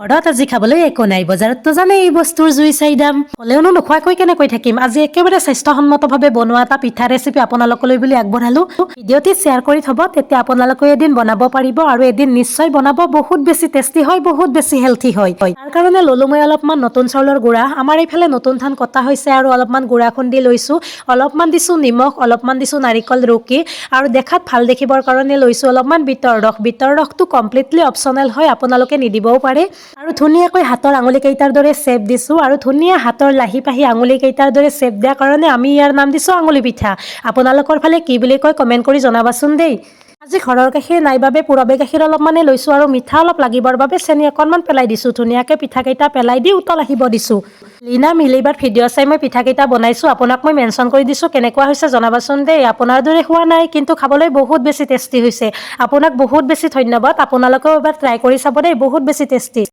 ঘৰত আজি খাবলৈ একো নাই। বজাৰততো জানেই এই বস্তুৰ জুই চাই দাম। হ'লেওনো নোখোৱাকৈ কেনেকৈ থাকিম? আজি একেবাৰে স্বাস্থ্যসন্মতভাৱে বনোৱা এটা পিঠা ৰেচিপি আপোনালোকলৈ বুলি আগবঢ়ালো। ভিডিঅ'টি শ্বেয়াৰ কৰি থ'ব, তেতিয়া আপোনালোকে এদিন বনাব পাৰিব আৰু এদিন নিশ্চয় বনাব। বহুত বেছি টেষ্টি হয়, বহুত বেছি হেল্থি হয়। তাৰ কাৰণে ল'লো মই অলপমান নতুন চাউলৰ গুড়া। আমাৰ এইফালে নতুন ধান কটা হৈছে আৰু অলপমান গুড়া খুন্দি লৈছোঁ। অলপমান দিছোঁ নিমখ, অলপমান দিছোঁ নাৰিকল ৰুকি আৰু দেখাত ভাল দেখিবৰ কাৰণে লৈছোঁ অলপমান বিটৰ ৰস। বিটৰ ৰসটো কমপ্লিটলি অপশ্যনেল হয়, আপোনালোকে নিদিবও পাৰে। আৰু ধুনীয়াকৈ হাতৰ আঙুলি কেইটাৰ দৰে চেপ দিছোঁ আৰু ধুনীয়া হাতৰ লাহি পাহি আঙুলি কেইটাৰ দৰে চেপ দিয়াৰ কাৰণে আমি ইয়াৰ নাম দিছোঁ আঙুলি পিঠা। আপোনালোকৰ ফালে কি বুলি কয়, কমেণ্ট কৰি জনাবাচোন দেই। আজি ঘৰৰ গাখীৰ নাই বাবে পূৰবী গাখীৰ অলপমানে লৈছোঁ আৰু মিঠা অলপ লাগিবৰ বাবে চেনি অকণমান পেলাই দিছোঁ। ধুনীয়াকৈ পিঠাকেইটা পেলাই দি উতল আহিব দিছোঁ। লীনা মিলিবাৰ ভিডিঅ' চাই মই পিঠাকেইটা বনাইছোঁ। আপোনাক মই মেনশ্যন কৰি দিছোঁ। কেনেকুৱা হৈছে জনাবাচোন দেই। আপোনাৰ দৰে হোৱা নাই, কিন্তু খাবলৈ বহুত বেছি টেষ্টি হৈছে। আপোনাক বহুত বেছি ধন্যবাদ। আপোনালোকেও এবাৰ ট্ৰাই কৰি চাব দেই, বহুত বেছি টেষ্টি।